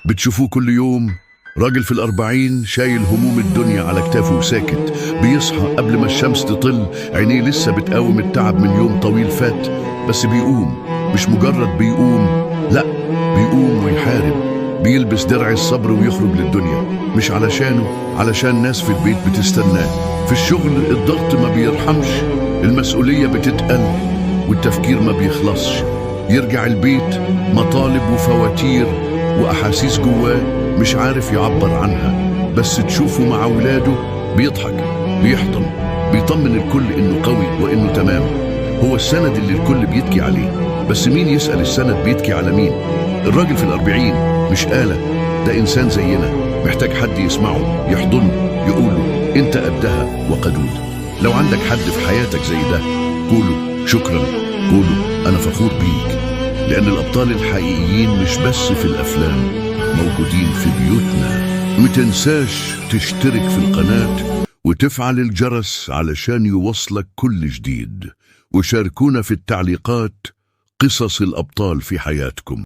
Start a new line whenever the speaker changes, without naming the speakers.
بتشوفوه كل يوم، راجل في 40 شايل هموم الدنيا على كتافه وساكت. بيصحى قبل ما الشمس تطل، عينيه لسه بتقاوم التعب من يوم طويل فات، بس بيقوم. مش مجرد بيقوم، لا، بيقوم ويحارب. بيلبس درع الصبر ويخرج للدنيا، مش علشانه، علشان ناس في البيت بتستناه. في الشغل الضغط ما بيرحمش، المسؤولية بتتقل والتفكير ما بيخلصش. يرجع البيت مطالب وفواتير وأحاسيس جواه مش عارف يعبر عنها. بس تشوفه مع أولاده بيضحك، بيحضن، بيطمن الكل إنه قوي وإنه تمام. هو السند اللي الكل بيتكي عليه، بس مين يسأل السند بيتكي على مين؟ الراجل في 40 مش آلة، ده إنسان زينا، محتاج حد يسمعه، يحضنه، يقوله أنت قدها وقدود. لو عندك حد في حياتك زي ده، قوله شكرا، قوله أنا فخور بيك، لأن الأبطال الحقيقيين مش بس في الأفلام، موجودين في بيوتنا. متنساش تشترك في القناة وتفعل الجرس علشان يوصلك كل جديد، وشاركونا في التعليقات قصص الأبطال في حياتكم.